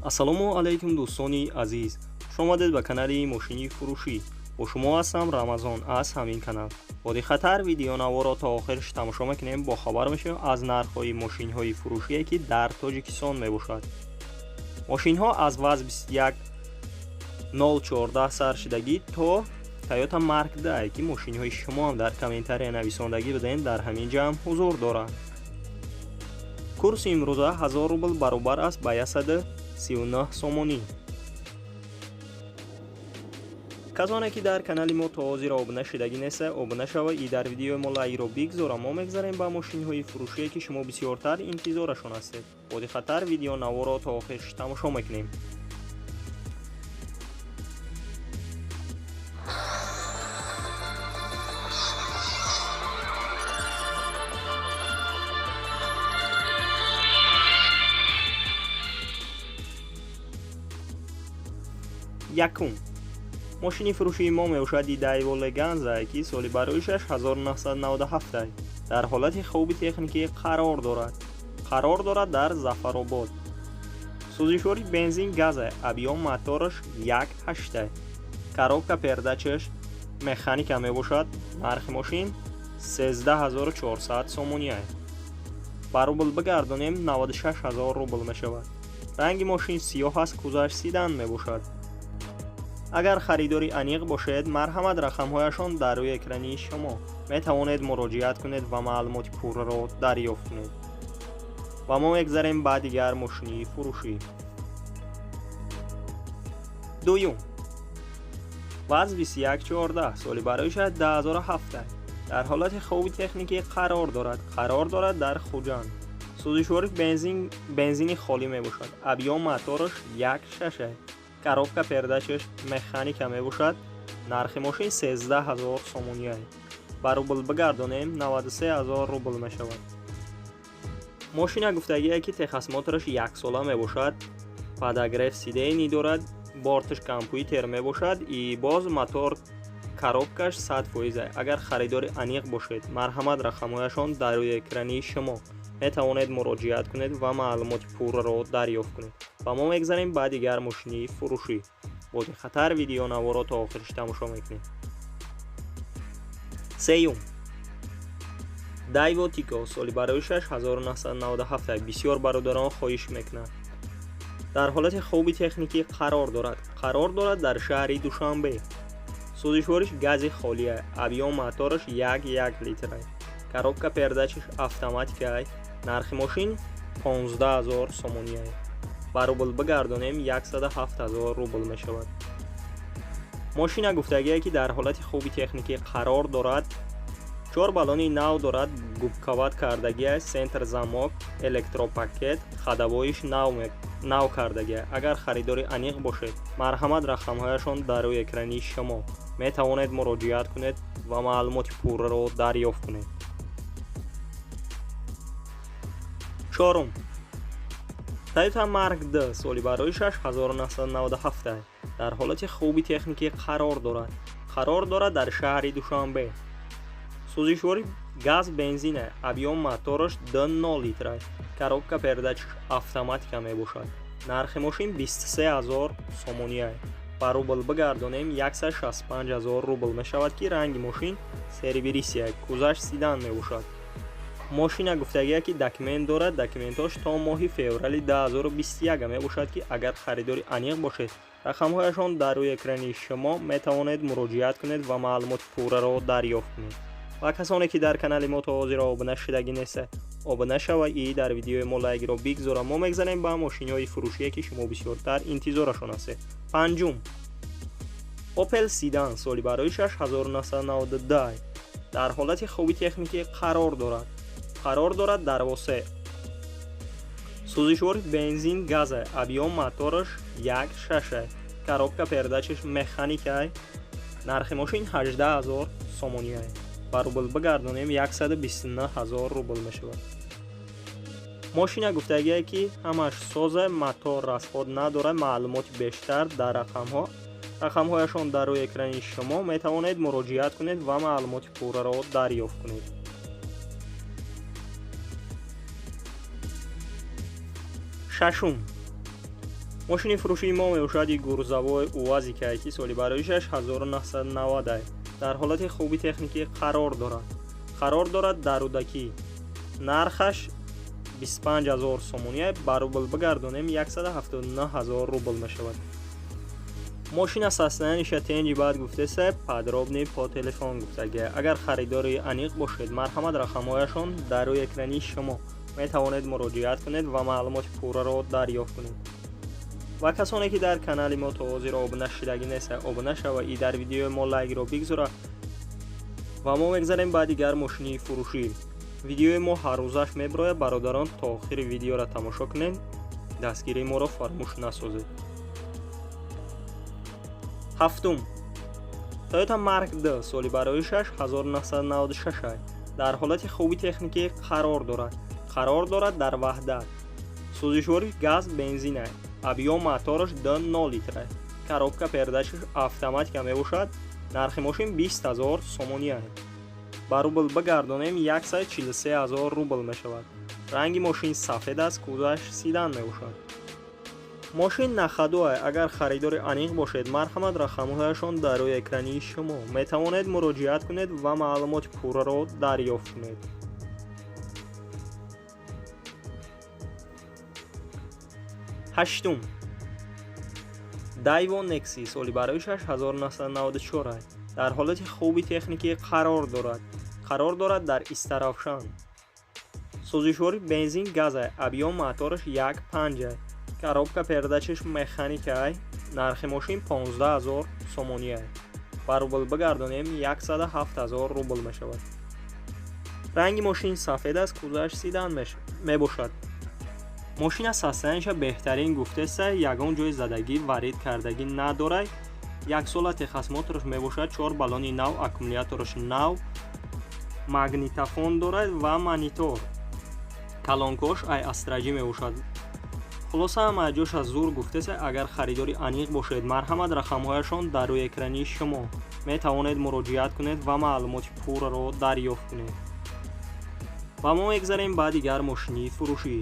Ассалому алайкум, дӯстони азиз, хушомадед ба канали мошини фурӯшӣ. Бо шумо ҳастам Рамазон аз ҳамин канал. Бо диққаттар видеонаворо то охирш тамошо мекунем, бохабар мешавем аз нархҳои мошинҳои фурӯшие, ки дар Тоҷикистон мебошад. Мошинҳо аз ВАЗ 21014 сар шудагӣ то Toyota Mark II, ки мошинҳои шумо ҳам дар комментария нависондагӣ будем, дар ҳамин ҷамъ ҳузур доранд. Курси имрӯза 1000 рубл баробар аст ба 139 сомонӣ. Касоне ки дар канали мо то ҳозир обуна шудагӣ неста, обуна шава и дар видеои мо лайкро бигзора. Мо мегзарем ба мошинҳои фурӯшие, ки шумо бисёртар интизорашон ҳастед. Бо диққаттар видеонаворо то охирш тамошо мекунем. Якум мошини фурӯшии мо мебошад Daewoo Leganza, ки соли бароишаш 1997, дар ҳолати хуби техникӣ қарор дорад. Қарор дорад дар Зафаробод. Сӯзишвори бензин газа, объём мотораш 1.8, коробка передачаш механика мебошад. Нархи мошин 13400 сомонӣ. Ба рубл бигардонем, 96000 рубл мешавад. Ранги мошин сиёҳ аст, кузаш седан мебошад. Агар харидори аниқ бошед, марҳамат, рақамҳояшон дар рӯи экрани шумо, метавонед муроҷиат кунед ва маълумоти пурраро дарёфт кунед. Ва мо мегзарем ба дигар мошини фурӯшӣ. Дуюм ВАЗ 2114, соли бароиша 2007, дар ҳолати хуби техникӣ қарор дорад. Қарор дорад дар Хуҷанд. Сӯзишвори бензин, бензини холӣ мебошад. Объём мотораш 1.6, коробка передачаш механика мебошад. Нархи мошин 13 000 сомонӣ. Ба рубл бигардонем, 93 000 рубл мешавад. Мошина гуфтагие, ки техосмотраш яксола мебошад, подогрев сидений дорад, борташ компютер мебошад и боз мотор, коробкаш 100%. Агар харидори аниқ бошед, марҳамат, рақамҳояшон дар рӯи экрани шумо, метавонед муроҷиат кунед ва маълумоти пурраро дарёфт кунед. Ва мо мегзарем ба дигар мошини фурӯшӣ. Бо диққаттар видеонаворо то охирш тамошо мекунем. Сеюм Daewoo Tico, соли бароишаш 1997, бисёр бародарон хоҳиш мекунанд. Дар ҳолати хуби техникӣ қарор дорад. Қарор дорад дар шаҳри Душанбе. Сӯзишвориш гази холия, объём мотораш 1.1 литра, коробка передачаш автоматика. Нархи мошин 15 000 сомонӣ. Ба рубл бигардонем, 107 000 рубл мешавад. Мошина гуфтагие, ки дар ҳолати хуби техникӣ қарор дорад, чор баллони нав дорад, губковать кардагия, центр замок, электропакет, ходовоиш нав кардагия. Агар харидори аниқ бошед, марҳамат, рақамҳояшон дар рӯи экрани шумо, метавонед муроҷиат кунед ва маълумоти пурраро дарёфт кунед. Чорум Toyota Mark II, соли бароишаш 1997, дар ҳолати хуби техникӣ қарор дорад. Қарор дорад дар шаҳри Душанбе. Сӯзишвори газ бензина, объём мотораш 2.0 литра, коробка передачаш автоматика мебошад. Нархи мошин 23 000 сомонӣ. Ба рубл бигардонем, 165 000 рубл мешавад, ки ранги мошин серебристый, кузаш седан мебошад. Мошина гуфтагие, ки документ дорад, документҳош то моҳи феврали 2021 мебошад, ки агар харидори аниқ бошед, рақамҳояшон дар рӯи экрани шумо, метавонед муроҷиат кунед ва маълумоти пурраро дарёфт кунед. Ва касоне ки дар канали мо то ҳозир обуна шудагӣ неста, обуна шава и дар видеои мо лайкро бигзора. Мо мегзарем ба мошинҳои фурӯшие, ки шумо бисёртар интизорашон ҳастед. Панҷум Opel Sedan, соли бароишаш 1992, дар ҳолати хуби техникӣ қарор дорад. Қарор дорад дар Восе. Сӯзишвори бензин газа, объём мотораш 1.6, коробка передачаш механика. Нархи мошин 18 000 сомонӣ. Ба рубл бигардонем, 129 000 рубл мешавад. Мошина гуфтагие, ки ҳамаш соза, мотор расход надорад. Маълумоти бештар дар рақамҳо, рақамҳояшон дар рӯи экрани шумо, метавонед муроҷиат кунед ва маълумоти пурраро дарёфт кунед. Шашум Мошини фурӯшии мо мебошад и грузовой УАЗике, ки соли бароишаш 1990, дар ҳолати хуби техникӣ қарор дорад. Қарор дорад дар Рӯдакӣ. Нархаш 25 000 сомонӣ, ба рубл бигардонем 179 000 рубл мешавад. Мошина состояниеша тенҷи баъд гуфтеса, подробный по телефон гуфтага. Агар харидори аниқ бошед, марҳамат, рақамҳояшон дар рӯи экрани шумо, метавонед муроҷиат кунед ва маълумоти пурраро дарёфт кунед. Ва касоне ки дар канали мо то ҳозир обуна шудагӣ неста, обуна шава и дар видеои мо лайкро бигзора. Ва мо мегзарем ба дигар мошини фурӯшӣ. Видеои мо ҳаррӯзаш мебирояд, бародарон, то охири видеоро тамошо кунед, дастгирии моро фаромӯш насозед. Ҳафтум, Toyota Mark D, соли бароишаш 1996, дар ҳолати хуби техникӣ қарор дорад. Қарор дорад дар Ваҳдат. Сӯзишвориш газ бензин, объём мотораш 2,0 литр, коробка передачаш автоматика мебошад. Нархи мошин 20 000 сомонӣ, ба рубл бигардонем 143 000 рубл мешавад. Ранги мошин сафед аст, кузоваш седан мебошад. Мошин на ходу. Агар харидори аниқ бошед, марҳамат, рақамҳояшон дар рӯи экрани шумо, метавонед муроҷиат кунед ва маълумоти пурраро дарёфт кунед. Ҳаштум, Дайво Некси, соли бароишаш 1994, дар ҳолати хуби техникӣ қарор дорад. Қарор дорад дар Истаравшан. Сӯзишвори бензин газ, объём мотораш 1,5, коробка передачаш механика. Нархи мошин 15 000 сомонӣ, ба рубл бигардонем 107 000 рубл мешавад. Ранги мошин сафед аст, кузоваш седан мебошад. Мошина состояниеша беҳтарин гуфтеса, ягон ҷои задагӣ, варид кардагӣ надорад. Яксола техосмотраш мебошад, чор баллони нав, аккумулятораш нав, магнитофон дорад ва монитор. Колонкош ай Астраҷӣ мебошад. Хулоса, ҳама ҷоша зур гуфтеса. Агар харидори аниқ бошед, марҳамат, рақамҳояшон дар рӯи экрани шумо, метавонед муроҷиат кунед ва маълумоти пурраро дарёфт кунед. Ва мо мегзарем ба дигар мошини фурӯшӣ.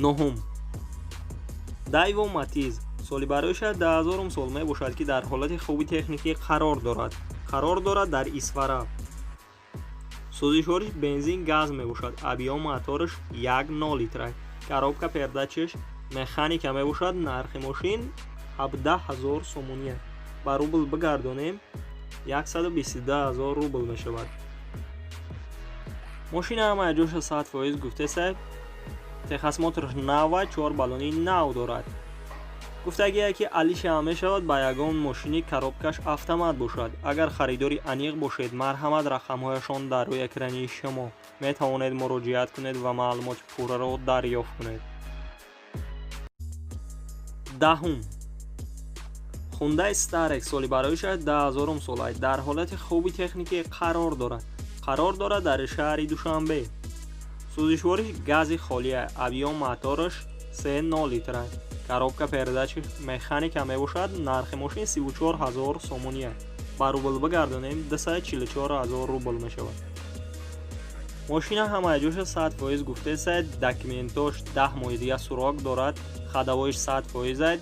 Нуҳум, Дайво Матиз, соли бароиша 2000 сол мебошад, ки дар ҳолати хуби техникӣ қарор дорад. Қарор дорад дар Исфара. Сӯзишвориш бензин газ мебошад, объём мотораш 1,0 литр, коробка передачаш механика мебошад. Нархи мошин 17 000 сомонӣ, ба рубл бигардонем 122 000 рубл мешавад. Мошина ҳама ҷоша 100% гуфтеса, техосмотраш нава, чор баллони нав дорад. Гуфтагие ки алиша мешавад ба ягон мошини коробкаш автомат бошад. Агар харидори аниқ бошед, марҳамат, рақамҳояшон дар рӯи экрани шумо, метавонед муроҷиат кунед ва маълумоти пурраро дарёфт кунед. Даҳум, Хундай Старекс, соли бароиша 2000 сол, дар ҳолати хуби техникӣ қарор дорад. Қарор дорад дар шаҳри Душанбе. Сӯзишвориш гази холия, объём мотораш 3,0 литр, коробка передачи механика мебошад. Нархи мошин 34 000 сомонӣ, ба рубл бигардонем 244 000 рубл мешавад. Мошина ҳама ҷоша 100% гуфтеса, документош 10 моҳи дига срок дорад, ходовоиш 100%,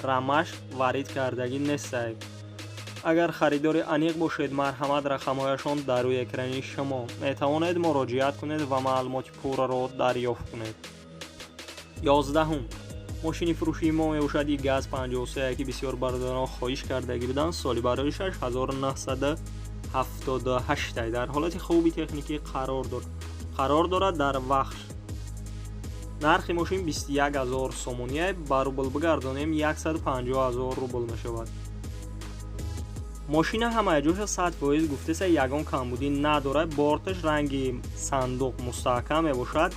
рамаш варид кардагӣ нестад. Агар харидори аниқ бошед, марҳамат, рақамҳояшон дар рӯи экрани шумо, метавонед муроҷиат кунед ва маълумоти пурраро дарёфт кунед. 11-ум мошини фурӯшии мо мебошад и ГАЗ 53, ки бисёр бародарон хоҳиш кардагӣ буданд. Соли бароишаш 1978, дар ҳолати хуби техникӣ қарор дорад. Қарор дорад дар Вахш. Нархи мошин 21 000 сомонӣ, ба рубл бигардонем 150 000 рубл мешавад. Мошина ҳама ҷоша 100% гуфтеса, ягон камбудӣ надорад. Борташ ранги сандуқ мустаҳкам мебошад,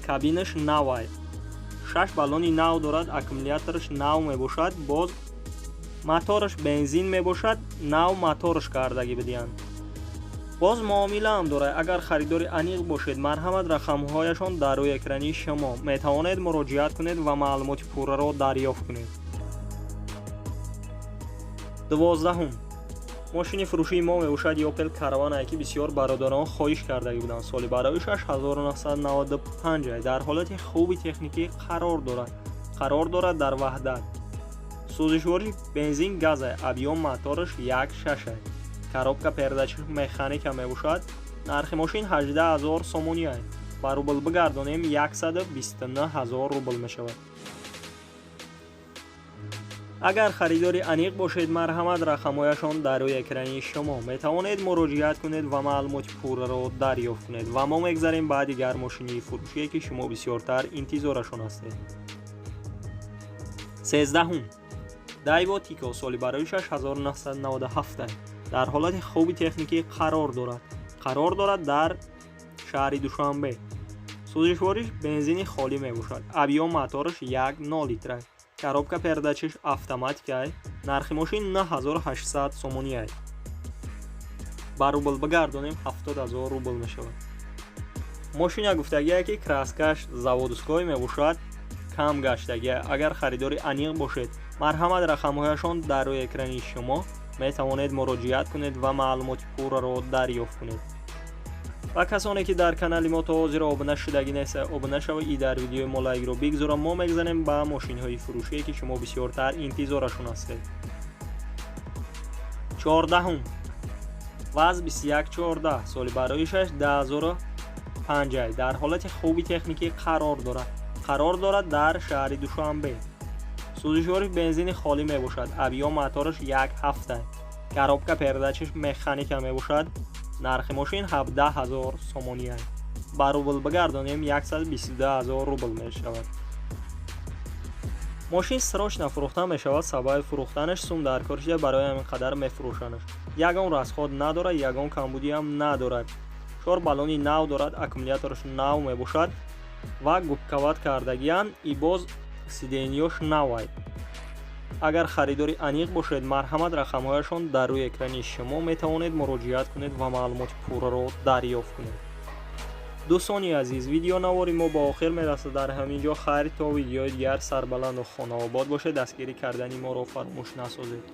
кабинаш навай, шаш баллони нав дорад, аккумулятораш нав мебошад, боз мотораш бензин мебошад, нав мотораш кардагӣ бидиҳанд. Боз муомилаам дорад. Агар харидори аниқ бошед, марҳамат, рақамҳояшон дар рӯи экрани шумо, метавонед муроҷиат кунед ва маълумоти пурраро дарёфт кунед. 12-ум Мошини фурӯшии мо мебошад Опел Караван, ки бисёр бародарон хоҳиш кардагӣ буданд. Соли бароишаш 1995, дар ҳолати хуби техникӣ қарор дорад. Қарор дорад дар Ваҳдат. Сӯзишворӣ бензин газ, объём мотораш 1,6, коробка передач механика мебошад. Нархи мошин 18 000 сомонӣ, ба рубл бигардонем, 129 000 рубл мешавад. Агар харидори аниқ бошед, марҳамат, рақамҳояшон дар рӯи экрани шумо, метавонед муроҷиат кунед ва маълумоти пурраро дарёфт кунед. Ва мо мегзарем ба дигар мошини фурӯшие, ки шумо бисёртар интизорашон ҳастед. 13-ҳум Дайво Тико, соли бароишаш 1997, дар ҳолати хуби техникӣ қарор дорад. Қарор дорад дар шаҳри Душанбе. Сӯзишвориш бензини холӣ мебошад. Объём мотораш 1,0 литра, коробка передачиш автоматикай. Нархи мошин 9800 сомонӣ, ба рубл бигардонем, 70 000 рубл мешавад. Мошина гуфтагие, ки краскаш заводской мебошад, кам гаштагия. Агар харидори аниқ бошед, марҳамат, рақамҳояшон дар рӯи экрани шумо, метавонед муроҷиат кунед ва маълумоти пурраро дарёфт кунед. Ва касоне, ки дар канали мо то ҳозир обуна шудагӣ нест, обуна шава и дар видеои мо лайкро бигзора. Мо мегзанем ба мошинҳои фурӯшие, ки шумо бисёртар интизорашон ҳастед. 14-ҳум ВАЗ 2114, соли бароишаш 2005, дар ҳолати хуби техникӣ қарор дорад. Қарор дорад дар шаҳри Душанбе. Сӯзишвори бензини холӣ мебошад. Объём мотораш 1,7, коробка передачиш механика мебошад. Нархи мошин 17 000 сомонӣ, ба рубл бигардонем, 122 000 рубл мешавад. Мошин срочно фурӯхта мешавад. Сабаби фурӯхтанаш сум дар кор шуда, барои ҳамин қадар мефурӯшанаш. Ягон расход надорад, ягон камбудиам надорад. Чор баллони нав дорад, аккумулятораш нав мебошад ва губковать кардагианд, и боз сиденьёш навай. Агар харидори аниқ бошед, марҳамат, рақамҳояшон дар рӯи экрани шумо, метавонед муроҷиат кунед ва маълумоти пурраро дарёфт кунед. Дӯстони азиз, видеонавори мо ба охир мерасад дар ҳамин ҷо. Хайр, то видеои дигар, сарбаланду хонаобод бошед. Дастгирӣ кардани моро фаромӯш насозед.